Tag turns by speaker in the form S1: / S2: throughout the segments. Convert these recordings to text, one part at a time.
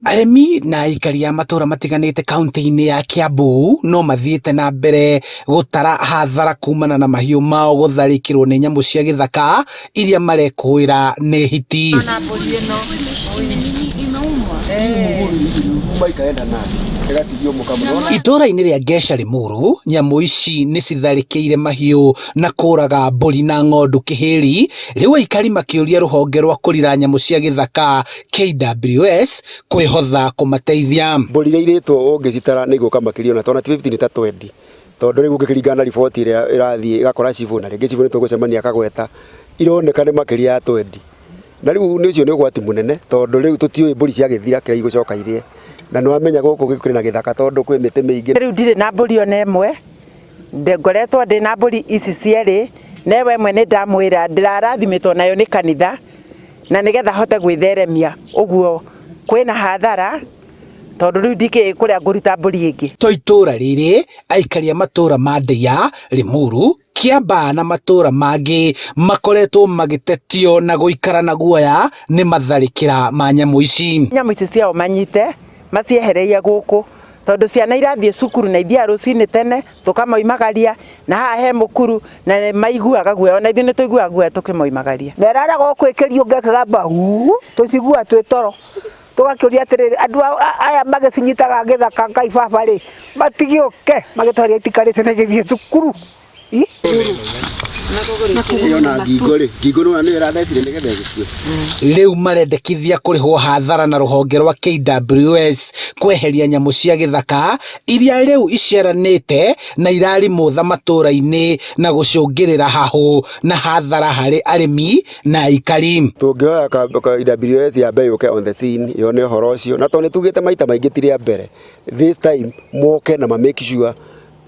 S1: Arĩmi na aikari a matũra matiganĩte kaunti-inĩ ya Kiambu no mathiĩte na mbere gũtara hathara kumana na mahiũ mao gũtharĩkĩrwo nĩ nyamũ cia gĩthaka iria marekũĩra nĩ hiti. Itũũra-inĩ rĩa Ngeca Limuru, nyamũ ici nĩ citharĩkĩire mahiũ na kũraga mbũri na ng'ondu kĩhĩri, rĩu aikari makĩũria rũhonge rwa kũrira nyamũ cia gĩthaka KWS kwĩhotha kũmateithia.
S2: Mbũri iria irĩtwo ũngĩcitara nĩ igũka makĩria ona twana ti 50 nĩ ta 20 tondũ rĩu ũngĩkĩringana na riboti ĩrĩa ĩrathiĩ ĩgakora cibũ na rĩngĩ cibũ nĩ tũgũcemania akagweta ironeka nĩ makĩria ya 20 na rĩu nĩ ũcio nĩ ũgwati mũnene tondũ rĩu tũtiũĩ mbũri ciagĩthira kĩrĩa igũcoka irĩe na nĩ wamenya gũkũ kũrĩ na gĩthaka tondũ kwĩ mĩtĩ mĩingĩ.
S3: Rĩu ndirĩ na mbũri ona ĩmwe, ngoretwo ndĩ na mbũri ici cierĩ, na ĩyo ĩmwe nĩ ndamwĩra ndĩrarathimĩtwo nayo nĩ kanitha, na nĩgetha hote gwĩtheremia, ũguo kwĩna hathara tondũ rĩu ndikĩũĩ kũrĩa ngũruta mbũri ĩngĩ.
S1: To itũra rĩrĩ, aikari a matũra ma Ndeia, Limuru, Kiambaa na matũra mangĩ makoretwo magĩtetio na gũikara na guoya nĩ matharĩkĩra ma nyamũ ici.
S3: Nyamũ ici ciao manyite maciehereie gũkũ tondũ ciana irathiĩ cukuru na ithiaga rũcinĩ tene tũkamoimagaria na haha he mũkuru na nĩ maiguaga guoya ona ithuĩ nĩ tũiguaga guoya tũkĩmoimagaria.
S4: Na ĩraraga o gwĩkĩrio ũngĩkagamba huu tũciguaga twĩ toro tũgakĩũria atĩrĩrĩ andũ aya magĩcinyitaga gĩthaka Ngai baba rĩ matigĩũke magĩtwarie itikarĩte na igĩthiĩ cukuru.
S2: Ona ngingo rĩ, ngingo nĩwona nĩyo ĩrathecire nĩgetha ĩgĩkue.
S1: Rĩu marendekithia kũrĩhwo hathara na rũhonge rwa KWS kweheria nyamũ cia gĩthaka iria rĩu iciaranĩte na irarimũtha matũra-inĩ na gũcũngĩrĩra hahũ na hathara harĩ arĩmi na aikari.
S2: Tũngĩhoya KWS yambe yũke on the scene yone ũhoro ũcio na tondũ nĩ tugĩte maita maingĩ ti rĩa mbere, this time moke na ma make sure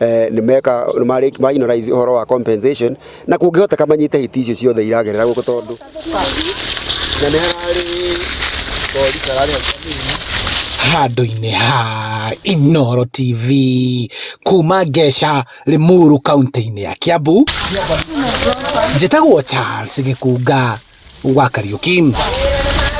S2: nĩ meka nĩ ma finalize ũhoro wa compensation na kũngĩhoteka manyite hiti icio ciothe iragerera gũkũ tondũ na nĩ hararĩ kori kararĩ hau kanini.
S1: Handũ-inĩ ha Inooro TV kuma Ngeca, Limuru kaunti-inĩ ya Kiambu, njĩtagwo Charles Gĩkunga wa Kariũki.